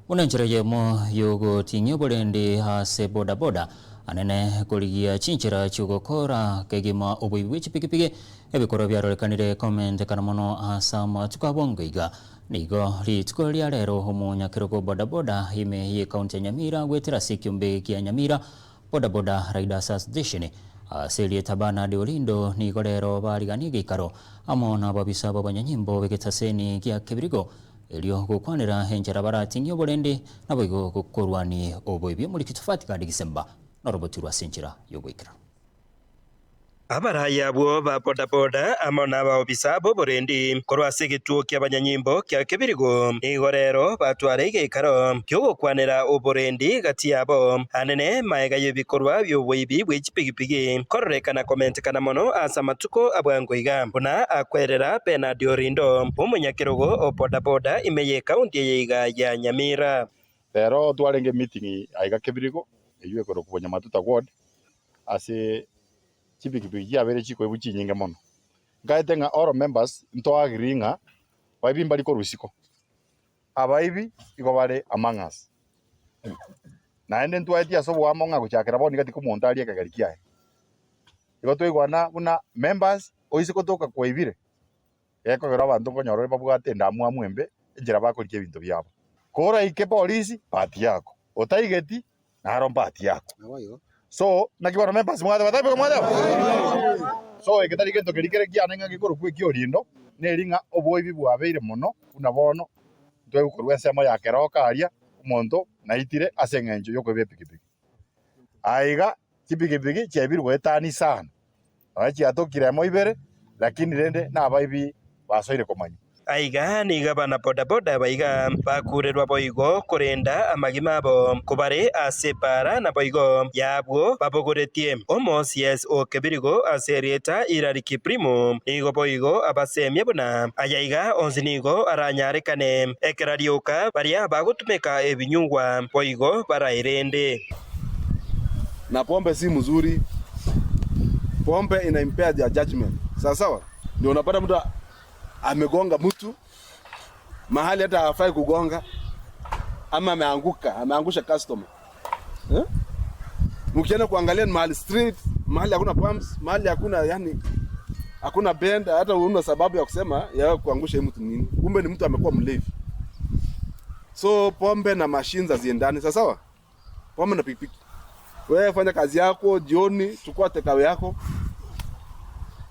Buna enchera eyemo y'ogoting'ia oborendi ase bodaboda, anene korigia chinchera chi'ogokora kegima oboibi bwe chipigipigi, ebikorwa biarorekanire komentekana mono ase amatuko a bwango iga. Nigo rituko ria rero omonyakerogo bodaboda ime y'ekaunti ya Nyamira goetera ase ekiombe kia Nyamira Bodaboda Riders Association ase erieta Bernard Olindo nigo rero bariganie egeikaro amo nababisa b'abanyanyimbo b'egetaseni gia Kebirigo Erio gokwanera enchera barating'ie oborendi, naboigo korwanie oboibi omoriki Tofati gandi gisemba norobotirwe ase enchera y'ogoikeranu. Abarai abwo ba bodaboda amo nabaobisa b'oborendi korwa ase egetuo ki'abanyanyimbo kia kebirigo nigo rero batware egeikaro ki'ogokwanera oborendi gati yabo anene magega y'ebikorwa bi'oboibi bwe chipigipigi kororekana komentekana mono ase amatuko a bwango iga. Buna akwerera Bernard Orindo, omonyakerogo o bodaboda ime y'ekaunti eye iga ya Nyamira. Rero twarenge emeeting aiga Kebirigo, eywo ekorokwa Bonyamatuta ward, ase chipikipiki chiabeire chikoigwa chinyinge mono. Nkaete ng'a all members nto agree ng'a baibi mbari korwa isiko, abaibi igo bare among us. Naende ntwaetie ase oboamo ng'a gochakera bono iga tiga omonto arie ekegeri kiaye. Igo twaigwana buna members oise gotoka kwaibire, gekogera abanto nkonyora ore babwate endamwamu embe enchera bakorikia ebinto biabo. Koraike polisi bahati yako, otaigeti naro mbahati yako. So naki bono members mwateba taibo igo mwateba? So eke tari gento keria kere kiane ng'a gekorokwa ekiorindo, neri ng'a oboibi bwabeire mono buna bono ntwaigwa korwa ensemo ya keroka aria omonto naitire ase eng'encho yokoiba epikipiki. Aiga chipikipiki chiaibirwe goetania isano, nonya chiatokire emo ibere, lakini rende nabaibi basoire komanya. Aiga nigo abana bodaboda baiga bakurerwa boigo korenda amagima abo kobare ase epaara naboigo y'abwo babogoretie. Omo-CS o Kebirigo ase erieta Hilary Kiplimo nigo boigo abasemia buna ayaiga onsi nigo aranyarekane ekero rioka baria bagotumeka ebinyugwa boigo baraerende. Na pombe si mzuri, pombe ina impair their judgment sawa sawa, ndio unapata mtu amegonga mtu mahali hata hafai kugonga, ama ameanguka, ameangusha customer eh? Mkienda kuangalia ni mahali street, mahali hakuna pumps, mahali hakuna yani hakuna bend, hata una sababu ya kusema ya kuangusha hii mtu nini, kumbe ni mtu amekuwa mlevi. So pombe na machines haziendani, sawa sawa. Pombe na pikipiki. Wewe fanya kazi yako jioni, chukua takeaway yako.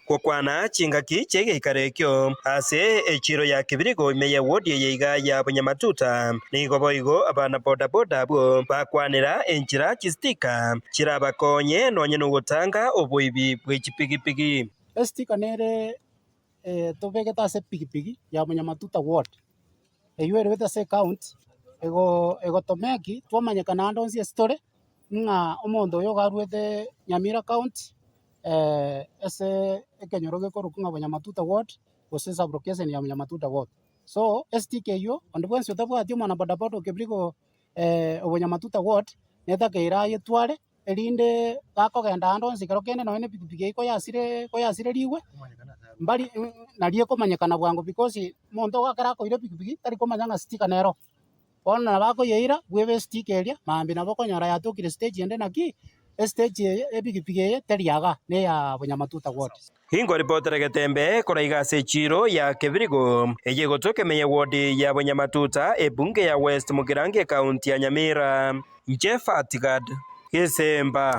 Gokwana chingaki chi'egeikaro ekio ase echiiro ya Kibirigo ime y'ewodi eye iga ya Bonyamatuta, nigo boigo abana bodaboda abwo bakwanera enchera chistika chirabakonye nonye nogotanga oboibi bwe chipigipigi. Estika nere tobegete ase epigipigi ya Bonyamatuta ward, eywo erwete ase ecounty, ego egotomeki twamanyekana ande onsi ase tore, ng'a omonto oyo iga arwete Nyamira county ase ekenyoro gekorokwa ng'a Bonyamatuta ward, gose esublocation ya Bonyamatuta ward. So, estika eywo, onde bwensi otabwati omwana bodaboda okebiri go Obonyamatuta ward, netakeire ayetware. Erinde gakogenda aande onsi ekero kende nonye na epikipiki eyio koyasire koyasirerigwe, mbari nario ekomanyekana bwango because omonto iga ekero akoira epikipiki tari komanya ng'a sticker nero. Bono nabo akoyeira bwebe esticker eria, mambia nabo okonyora yatokire stage ende naki, estage eye epikipiki eye teri igaa, neya bonyamatuta ward. Inkoripotera getembe koraiga ase echiiro ya Kebirigo, eye egotoka ime ye ward ya Bonyamatuta, ebunge ya West Mugirango ekaunti ya Nyamira. Inche Fatigad Gesemba.